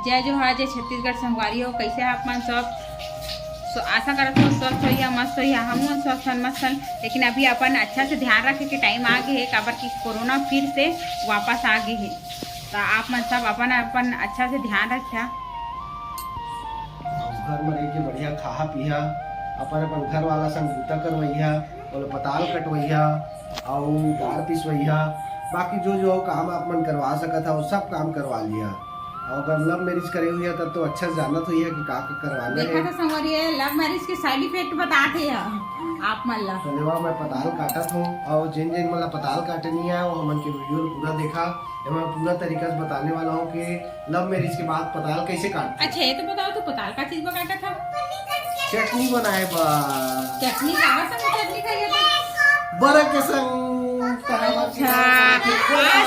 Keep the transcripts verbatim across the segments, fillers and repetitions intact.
जय जोहार, जय छत्तीसगढ़ संगवारी हो, कइसे आप मन सब? स्व-, आशा करत हो स्वस्थ होइहा, मस्त होइहा। हमहू मन स्वस्थ हन, मस्त हन, लेकिन अभी अपन अच्छा से ध्यान रखे के टाइम आ गे हे, काबर कि कोरोना फिर से वापस आ गे हे। त आप मन सब अपन अपन अच्छा से ध्यान रखिहा। घर म रहिके बढ़िया खाहा पीहा, अपन अपन घर वाला संग बूता करवइहा, ओला पताल कटवइहा, अउ दार पिसवइहा, बाकी जो जो काम आप मन करवा सकत हव, सब काम करवा लिहा। अउ अगर लव मैरिज करे हुई है, तब तो अच्छा से जानत हुई है कि का का करवाना देखा है। था संगवारी, ये लव मैरिज के साइड इफेक्ट बतात हे ह आप मन ला। तो लेवा, मैं पताल काटत हूँ, अउ जिन जिन मन ला पताल काटनी है, वो हमन के वीडियो ल पूरा देखा। एमा पूरा तरीका से बताने वाला हूँ कि लव मैरिज के बाद पताल कैसे काटते हैं। अच्छा, ये तो बताओ, तू पताल का चीज में काटा था? चटनी बनाए बर। चटनी काबर संग चटनी खाइए तो? बड़ा के संग। अच्छा, आज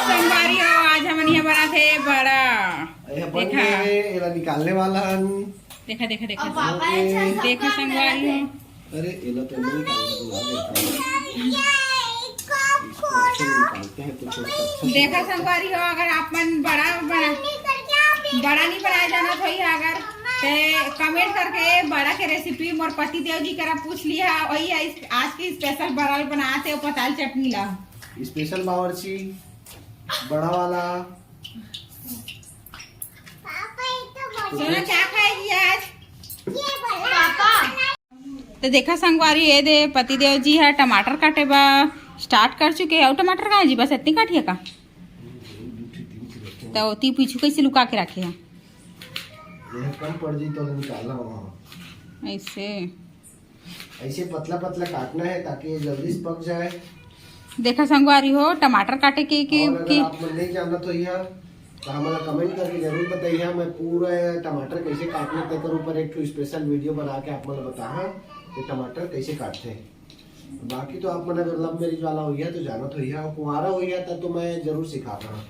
संगवारी हो, आज हमन यहाँ बनाथे बड़ा। ये बन देखा। गए, एला निकालने वाला हन। देखा, देखा, देखा। अब पापा ये अच्छा सब देखा काम संगवारी करत हो। हे। अरे, एला तो नहीं निकालना, भुला गया था। इसको ऐसे निकालते हैं तो थोड़ा सा अच्छा से देखा संगवारी हो, अगर आप मन बड़ा बना, बड़ा नहीं बनाए जानत होई अगर, ते कमेंट करके बड़ा के रेसिपी मोर पति देव जी करा पूछ लिहा, वही आज, आज की स्पेशल बड़ा बनाते हो पताल चटनी ला। स्पेशल बावर्ची बड़ा वाला। सोना क्या खाएगी आज? पापा। तो देखा संगवारी, ये दे पतिदेव जी ह टमाटर काटे बा स्टार्ट कर चुके हे। अउ टमाटर कहाँ हे जी, बस इतनी काटी है का? तो ओती पीछू कैसे लुका के रखे है? ये कम पड़ जी तो निकालना वहाँ। ऐसे। ऐसे पतला पतला काटना है ताकि ये जल्दी से पक जाए। देखा संगवारी हो, टमाटर काटे के, के, और अगर के आप मन नहीं जानत होइहा, तो हमला कमेंट करके जरूर बताइहा। मैं पूरा टमाटर कैसे काटना, तेकर ऊपर एक ठो स्पेशल वीडियो बना के आप मन बताहा कि टमाटर कैसे काटते हैं। बाकी तो आप मन अगर लव मैरिज वाला होइहा, तो जानत होइहा, और कुंवारा होइहा, तब तो मैं जरूर सिखा पाहा।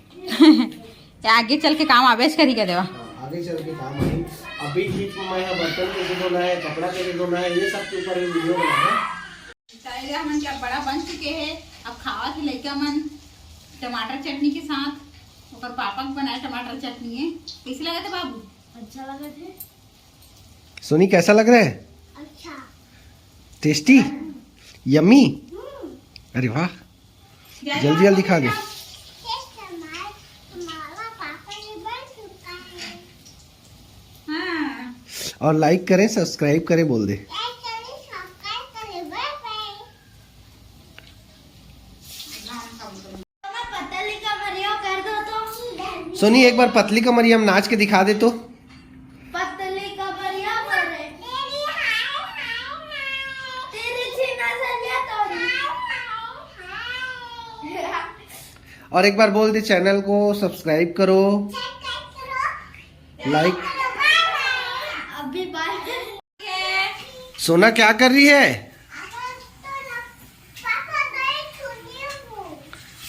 ते आगे चल के काम आबेच करही का देवा। हाँ, आगे चल के काम आही। अभी बीच में मैं यहाँ बर्तन कैसे धोना है, कपड़ा कैसे धोना है, ये सब के ऊपर भी वीडियो बनाना। तो ये हमन के अब बड़ा बन चुके हैं, अब खावा के लइका मन टमाटर चटनी के साथ, ओकर पापा के बनाए टमाटर चटनी है। कैसे लगा था बाबू? अच्छा लगा थे। सोनी, कैसा लग रहा है? अच्छा। टेस्टी? यम्मी? हम्म। अरे वाह, जल्दी जल्दी खा गए। हाँ। और लाइक करें, सब्सक्राइब करें, बोल दे। पतली कमरिया कर दो तो। सोनी, एक बार पतली कमरिया में नाच के दिखा दे तो। पतली कमरिया बोले। तेरी छीना सलिया तोड़ी। और एक बार बोल दे, चैनल को सब्सक्राइब करो, लाइक। अभी बाय। सोना क्या कर रही है?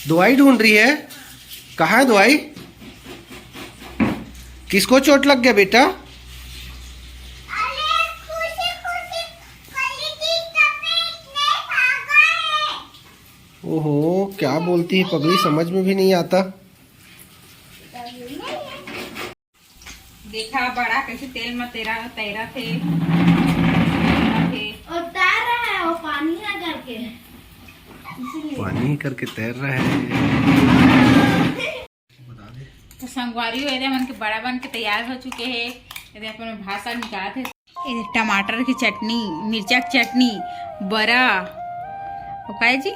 दवाई ढूंढ रही है। कहाँ है दवाई? किसको चोट लग गया बेटा? ओहो, क्या बोलती है पगली, समझ में भी नहीं आता। देखा बड़ा कैसे तेल में तेरा तैरा थे, तैरा थे। और तैर रहा है वो पानी ना करके, इसीलिए। पानी करके तैर रहा है। तो संगवारी हो, एदे हमन के बड़ा बन के तैयार हो चुके हैं। एदे अपन भात साग निकालत हे। ए, टमाटर की चटनी, मिर्चा की चटनी, बरा, वो का हे जी?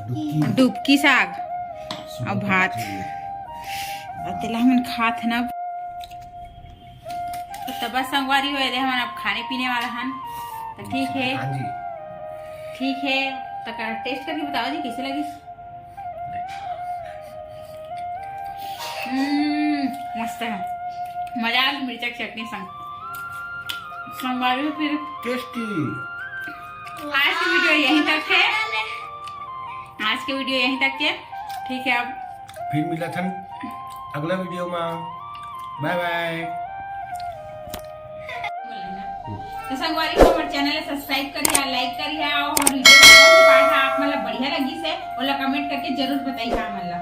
डुबकी। डुबकी साग, सूखा अउ भात। पत्थर। अउ तेला हमन खात हन अब। तो तब संगवारी हो, एदे हमन अब खाने पीने वाला हन। तो ठीक है। हाँ जी। ठीक है, तो का टेस्ट करके बताओ जी, कैसे लगी? हम्म, मस्त है, मजा आ गया मिर्चा की चटनी संग। संगवारी फिर टेस्टी। आज की वीडियो यहीं तक है, आज की वीडियो यहीं तक है। ठीक है, अब फिर मिलत हन अगला वीडियो में। बाय बाय। तो संगवारी हो, हमर चैनल ला सब्सक्राइब करिहा, लाइक करिहा अउ हमर वीडियो के कौन से पार्ट हा आप मन ला बढ़िया लगिस हे, ओला कमेंट करके जरूर बताइहा हमन ला।